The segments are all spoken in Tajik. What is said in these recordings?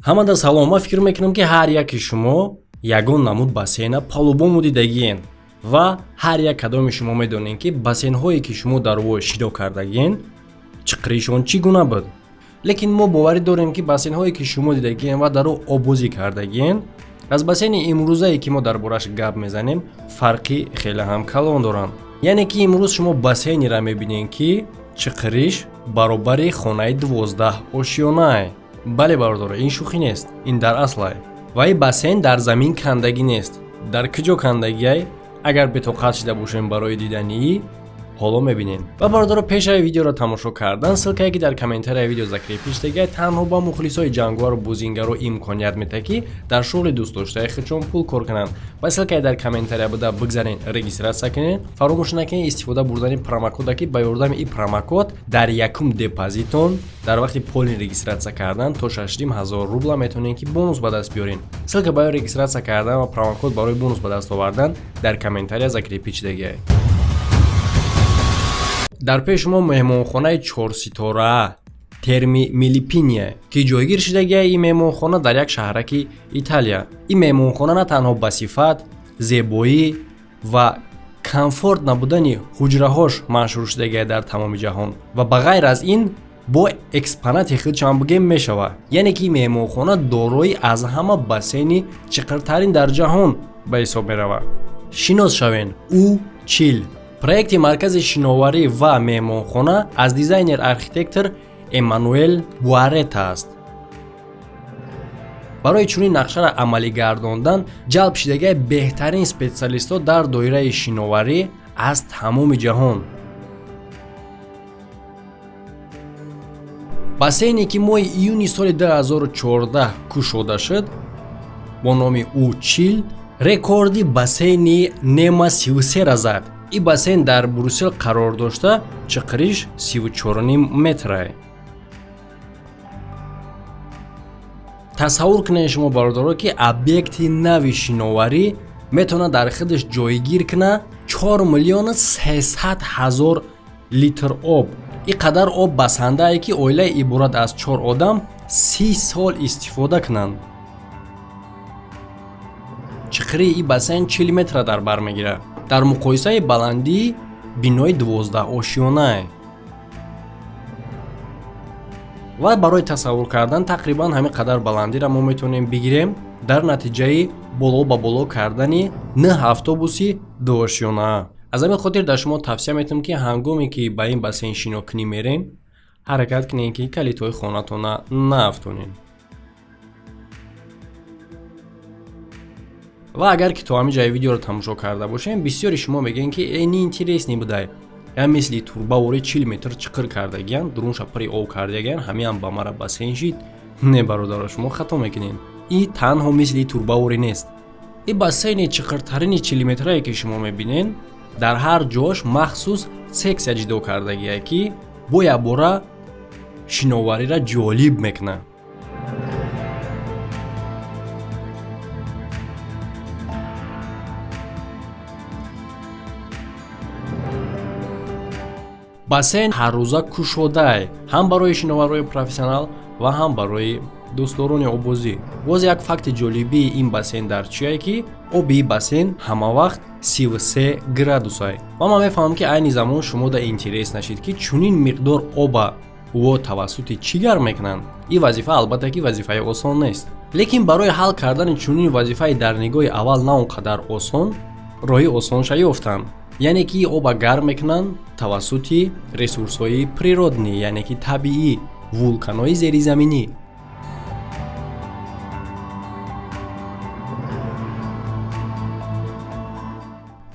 Ҳамада салом. Ман фикр мекунам, ки ҳар яки шумо ягон намуд бассейна по-любому дидагиен ва ҳар як кадоми шумо медонед, ки бассейнҳое, ки шумо дар во шидо кардагиен, чиқиришон чӣ гуна буд. Лекин мо боварӣ дорем, ки бассейнҳое, ки шумо дидагиен ва дар ӯ оббозӣ кардагиен, аз бассейни имрӯзае, ки мо дар бораш гап мезанем, фарқи хеле ҳам калон доранд. Яъне ки имрӯз шумо бассейнеро мебинед, ки чиқириш баробари хонаи 12 ошёнае. Бале, бародаро, ин шӯхӣ нест, ин дар аслай. Ва ин бассейн дар замин кандагӣ нест. Дар куҷо кандагиай? Агар бетоқат шида бошем барои дидании, ҳоло мебинем. Ва бародаро, пешаи видеоро тамошо кардан, ссылка е, ки дар комментарияи видео закрепить шудагиай, танҳо ба мухлисои ҷанговару бузингаро имконият медиҳад, ки дар шуғли дӯстдоштаи худшон пул кор кунанд. Ба ссылка и дар комментария буда бигзарен, регистрация кунед. Фаромӯш накунед истифода бурдани промокода, ки ба ёрдами ин промокод дар якум депозитон дар вақти полный регистрация кардан то 6500 рубла метавонед, ки бонус ба даст биёред. Ссылка барои регистрация кардан ва промокод барои бонус ба даст овардан дар комментария закрепить шудагиай. Дар пеши шумо меҳмонхонаи чорситора Терми Милипиния, ки ҷойгир шудагиай ин меҳмонхона дар як шаҳраки Италия. Ин меҳмонхона на танҳо ба сифат, зебоӣ ва комфорт набудани ҳуҷраҳош машҳур шудагиай дар тамоми ҷаҳон ва ба ғайр аз ин бо экспонати худшам бигем мешавад, яъне ки меҳмонхона дорои аз ҳама бассейни чиқиртарин дар ҷаҳон ба ҳисоб меравад. Шинос шавен: ӯ 40. Проекти маркази шиноварӣ ва меҳмонхона аз дизайнер архитектор Эммануэл Буарета аст. Барои чунин нақшаро амалӣ гардондан ҷалб шидагиай беҳтарин специалистҳо дар доираи шиноварӣ аз тамоми ҷаҳон. Бассейне, ки моҳи июни соли 2014 кушода шуд бо номи У40, рекорди бассейни Нема 33-ра зад. Ин бассейн дар Брюссел қарор дошта, чиқириш 34,5 метрае. Тасаввур кунед шумо, бародаро, ки объекти нави шиноварӣ метавонад дар худаш ҷойгир кунад 4 миллиону 300 ҳазор литр об. Ин қадар об басандае, ки оилаи иборат аз чор одам 30 сол истифода кунанд. Чиқирии ин бассейн 40 метра дар бар мегирад, дар муқоисаи баландии бинои 12 ошёнае. Ва барои тасаввур кардан, тақрибан ҳамин қадар баландиро мо метавонем бигирем дар натиҷаи боло ба боло кардани нӯҳ автобуси дуошёнаа. Аз ҳамин хотир дар шумо тавсия метавонам, ки ҳангоме ки ба ин бассейн шинокунӣ мерем, ҳаракат кунед, ки калидҳои хонатона наафтонед. Ва агар ки то ҳамин ҷои видеоро тамошо карда бошем, бисёри шумо мегӯед, ки э, неинтересный будай, я мисли турба вори 40 метр чиқир кардагиян, дурунша пури об кардагиян, ҳамиам ба мара бассейн шид. Не, бародаро, шумо хато мекунед. И танҳо мисли турбаворӣ нест. И бассейни чиқиртарини 40 метрае, ки шумо мебинед, дар ҳар ҷош махсус секция ҷидо кардагия, ки бо якбора шиновариро ҷолиб мекунад. Бассейн ҳаррӯза кушодаe, ҳам барои шиноварҳои профессионал ва ҳам барои дӯстдорони оббозӣ. Боз як факти ҷолибии ин бассейн дар чие, ки оби бассейн ҳамавақт 33 градусай. Ва ман мефаҳмам, ки айни замон шумо да интерес нашид, ки чунин миқдор оба во тавассути чӣ гарм мекунанд. Ин вазифа, албатта ки, вазифаи осон нест, лекин барои ҳал кардани чунин вазифаи дар нигоҳи аввал на он қадар осон, роҳи осонша ёфтанд, яъне ки оба гарм мекунанд тавассути ресурсҳои природный, яъне ки табиӣ, вулканҳои зеризаминӣ.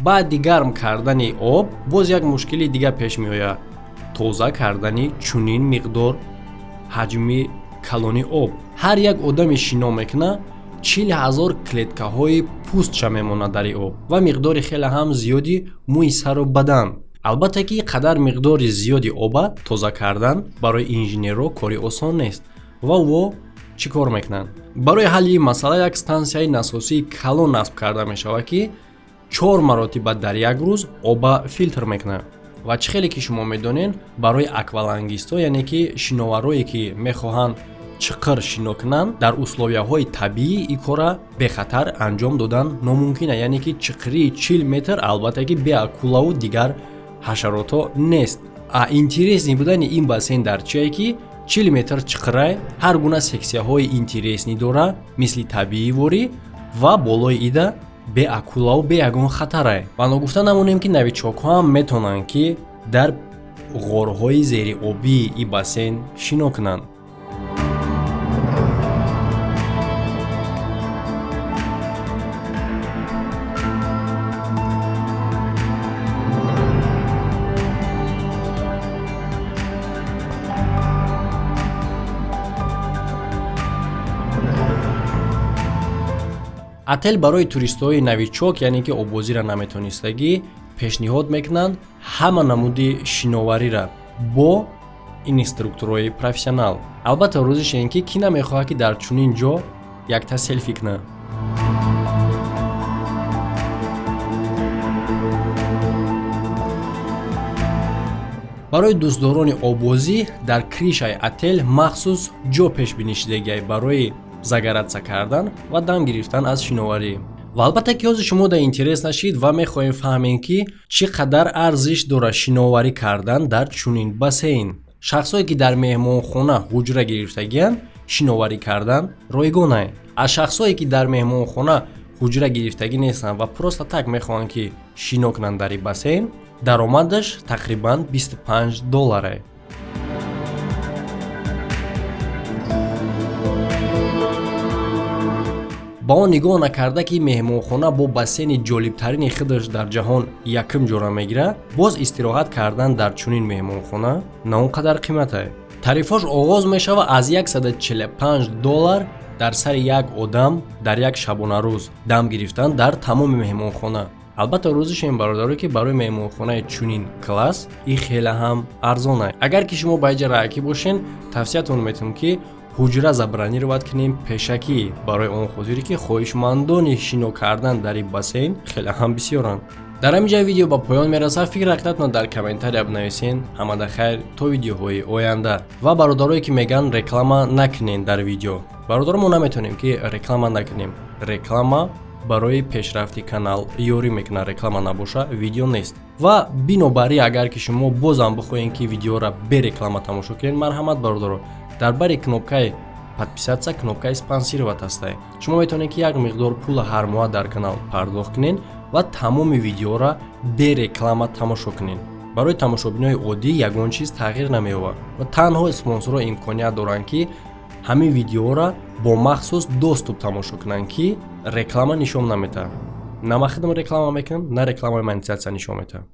Баъди гарм кардани об боз як мушкили дигар пеш меояд: тоза кардани чунин миқдор ҳаҷми калони об. Ҳар як одаме шино мекунад, 40 000 клеткаҳои пӯстша мемонад дар ин об ва миқдори хеле ҳам зиёди мӯи сару бадан. Албатта ки қадар миқдори зиёди оба тоза кардан барои инженерҳо кори осон нест. Ва во чӣ кор мекунанд? Барои ҳалли ин масъала як стансияи насосии калон насб карда мешавад, ки чор маротиба дар як рӯз оба филтр мекунад. Ва чӣ хеле ки шумо медонед, барои аквалангистҳо, яъне ки шиноварое, ки мехоҳанд чиқир шино кунанд, дар условияҳои табиӣ ин кора бехатар анҷом додан номумкин, яъне ки чиқирии 40 метр, албатта ки бе акулаву дигар ҳашаротҳо нест. А интересный будани ин бассейн дар чие, ки 40 метр чиқирай, ҳар гуна секцияҳои интересный дора, мисли табиӣ ворӣ, ва болои ида бе акулаву бе ягон хатарай. Ва ногуфта намонем, ки новичокҳо ҳам метавонанд, ки дар ғорҳои зериобии ин бассейн шино кунанд. Отел барои туристҳои новичок, яъне ки оббозиро наметонистагӣ, пешниҳод мекунанд ҳама намуди шиноварира бо инструкторҳои профессионал. Албатта, рӯзиш ин ки кӣ намехоҳад, ки дар чунин ҷо якта селфи кунад. Барои дӯстдорони оббозӣ дар крышаи отел махсус ҷо пешбинӣ шудагиай барои загораться кардан ва дам гирифтан аз шиноварӣ. Ва албатта, ки ҳозир шумо да интерес нашид ва мехоҳем фаҳмем, ки чӣ қадар арзиш дорад шиноварӣ кардан дар чунин бассейн. Шахсое ки дар меҳмонхона ҳуҷра гирифтагиянд, шиноварӣ кардан ройгонай. Аз шахсое ки дар меҳмонхона ҳуҷра гирифтагӣ нестанд ва просто так мехоҳанд, ки шино кунанд дар ин бассейн, даромадаш тақрибан 25 долларе. Ба он нигоҳ накарда, ки меҳмонхона бо бассейни ҷолибтарини худаш дар ҷаҳон якум ҷора мегирад, боз истироҳат кардан дар чунин меҳмонхона на он қадар қиматае. Тарифҳош оғоз мешавад аз 145 доллар дар сари як одам дар як шабонарӯз дам гирифтан дар тамоми меҳмонхона. Албатта, рӯзишем, бародаро, ки барои меҳмонхонаи чунин класс ин хеле ҳам арзон аст. Агар ки шумо ба иҷа раъкӣ бошен, тавсиятон метавон, ки ҳуҷра забронировать кунем пешакӣ, барои он хотире ки хоҳишмандони шино кардан дар ин бассейн хеле ҳам бисёранд. Дар ҳамин ҷай видео ба поён мерасад. Фикр ҳақиқатон дар комментария бинависен. Ҳамада хайр, то видеоҳои оянда. Ва бародарое ки мегӯянд, реклама накунен дар видео, бародаро, мо наметавонем, ки реклама накунем. Реклама барои пешрафти канал ёрӣ мекунад. Реклама набоша, видео нест. Ва бинобар ин, агар ки шумо бозам бихоҳем, ки видеоро бе реклама тамошо кунед, марҳамат, бародаро, дар бари кнопкаи подписаться кнопкаи спонсировать ҳастай. Шумо метавонед, ки як миқдор пула ҳар моҳ дар канал пардохт кунед ва тамоми видеоро бе реклама тамошо кунед. Барои тамошобинои оддӣ ягон чиз тағйир намеёбад ва танҳо спонсорҳо имконият доранд, ки ҳамин видеоро бо махсус доступ тамошо кунанд, ки реклама нишон наметаҳад. На ман худам реклама мекунам, на рекламаи монетизатсия нишон метаҳад.